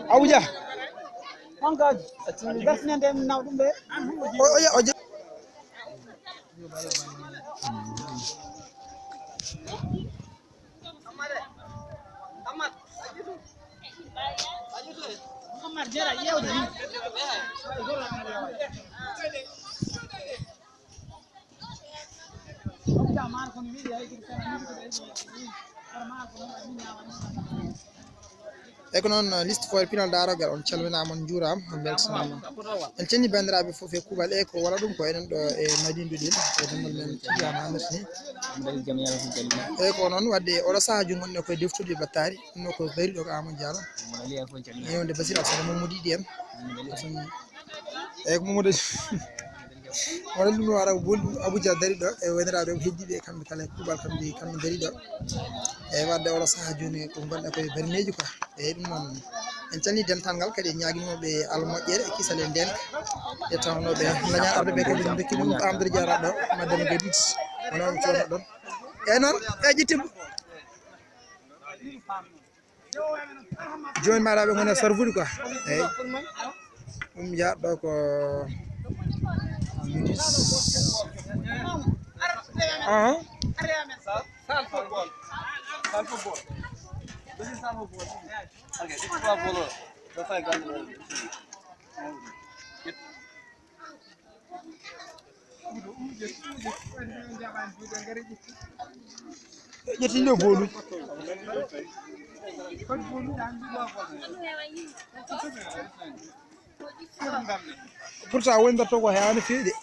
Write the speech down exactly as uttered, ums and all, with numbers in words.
Abuja. Oya, oya. E ko noon, liste foyre pinal daarogal, on calminaama, on njuuraama, on mbeltanaama. En calminii banndiraaɓe fof e kuuɓal, e ko walla ɗum ko enen ɗo e Madina Duɗel, e denndaangal men Tidiane Hammet ni. E ko noon waɗde oɗo sahaa jooni ngonɗen koye deftude battaari, ɗum ɗo ko dariiɗo ko Amadou Diallo. Yewde Basir Alfana Mamadou Idi en. Eyyi, ko Mamadou. Wona ɗum no ara bol Abuja dari ɗo e woniraaɓe heddiiɓe kamɓe kala e kuuɓal kamɓe kamɓe dari ɗo. Eyyi, wadde oɗo sahaa jooni ko ngonɗen koye barineeji quoi. Eyyi, ɗum noon en calminii dental ngal kadi en ñaaginii ɓe Allah moƴƴere e kisal e ndeenka. E tawnooɓe daña arde ɓe kadi en ndokki ɗum Amadou Diarra ɗo, Madame Gadit. Wona ɗum coono ɗon. Eyyi noon, eyyi ƴettim. Jooni mbaɗa ɓe ngoni e sarfude quoi. Eyyi. Ɗum jeyaa ɗo ko Moody's. Ahan. Ƴetti ɗo booluuji. Pourtant wonderto ko heewani feewi de.